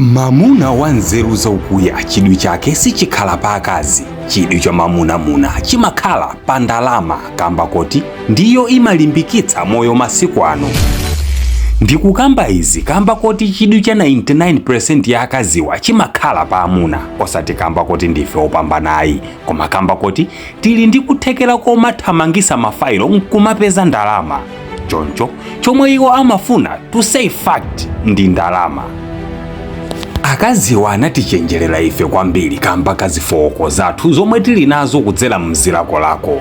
Mamuna wa nzeru zaukuya chidwi chake sichikhala pa akazi. Chidwi cha mamunamuna chimakhala pa ndalama, kamba koti ndiyo imalimbikitsa moyo masiku ano. Ndikukamba izi kamba koti chidwi cha 99% ya akaziwa chimakhala pa amuna, osati kamba koti ndife opambanayi, koma kamba koti tili ndi kuthekera komathamangisa mafailo nkumapeza ndalama. Choncho chomwe iwo amafuna, to say fact, ndi ndalama. Akaziwa anatichenjerera ife kwambiri kamba kazifowoko zathu zomwe tili nazo kudzera mzilakolako.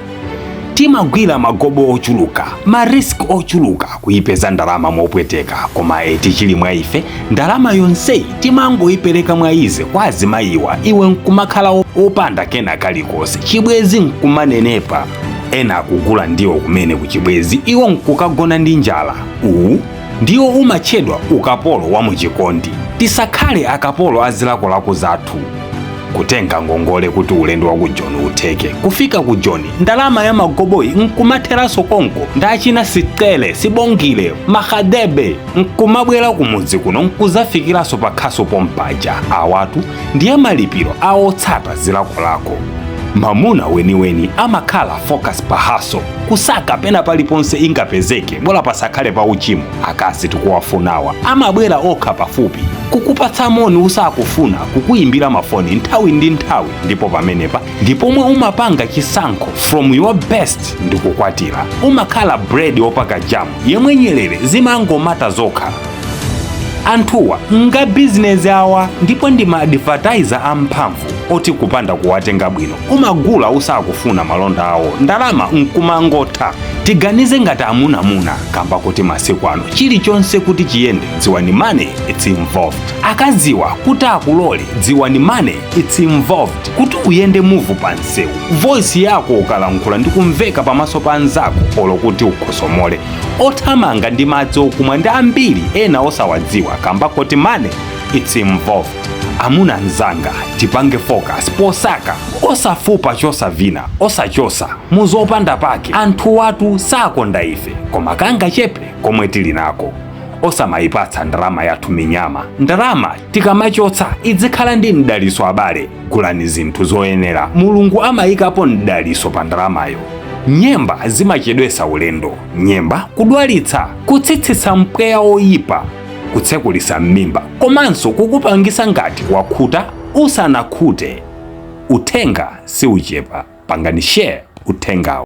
Timagwira magobo ochuluka, ma risk ochuluka kuyipeza ndalama mopweteka, koma eti chili mwa ife, ndalama yonseyi timangoyipereka mwa ize kwa azimayiwa, iwe nkumakhala opanda kena kalikonse, chibwezi nkumanenepa. Ena akugula ndiwo kumene kuchibwezi, iwo nkukagona ndi njala. Uwu ndiwo umatchedwa ukapolo wa muchikondi. Tisakhale akapolo a zilakolako zathu. Kutenga ngongole kuti ulendo wa ku Joni utheke, kufika ku Joni ndalama ya magoboyi nkumatheranso konko ndachina Sicele, Sibongile, Mahadebe, nkumabwera kumudzi kuno nkuzafikiranso pakhaso pompaja. Awatu ndiye malipiro aotsata zilakolako. Mamuna weniweni amakhala focus pa hustle, kusaka pena paliponse ingapezeke, bola pasakhale pa uchimo. Akazi tikuwafunawa amabwera okha pafupi, kukupatsa moni usakufuna, kukuyimbira mafoni nthawi ndi nthawi, ndipo pamenepa ndipomwe umapanga chisankho from your best ndikukwatira. Umakhala bread wopaka jamu yemwe nyerere zimangomata zokha. Anthuwa nga bizinesi awa, ndipo ndi ma advertiser amphamvu oti kupanda kuwatenga bwino umagula usakufuna malonda awo, ndalama nkumangotha. Tiganize ngati amunamuna, kamba kuti masiku ano chilichonse kuti chiyende, dziwani money it's involved. Akaziwa kuti akulole, dziwani money it's involved. Kuti uyende move pa msewu, voice yako ukalankhula ndi kumveka pamaso pa anzako, olo kuti ukhosomole, othamanga ndi madzi okumwa ndi ambiri ena osawadziwa, kamba kuti money it's involved. Amuna anzanga, tipange focus posaka, osafupa chosavina, osachosa muzopanda pake. Anthu watu sakonda ife, koma kangachepe komwe tili nako. Osamayipatsa ndalama yathu minyama. Ndalama tikamachotsa izikhala ndi mdaliso. Abale, gulani zinthu zoyenera, Mulungu amayikapo mdaliso pa ndalamayo. Nyemba zimachedwesa ulendo, nyemba kudwalitsa, kutsitsitsa mpweya oyipa, kutsekulisa m'mimba, komanso kukupangisa ngati wakhuta usanakhute. Uthenga siuchepa, pangani share uthengawo.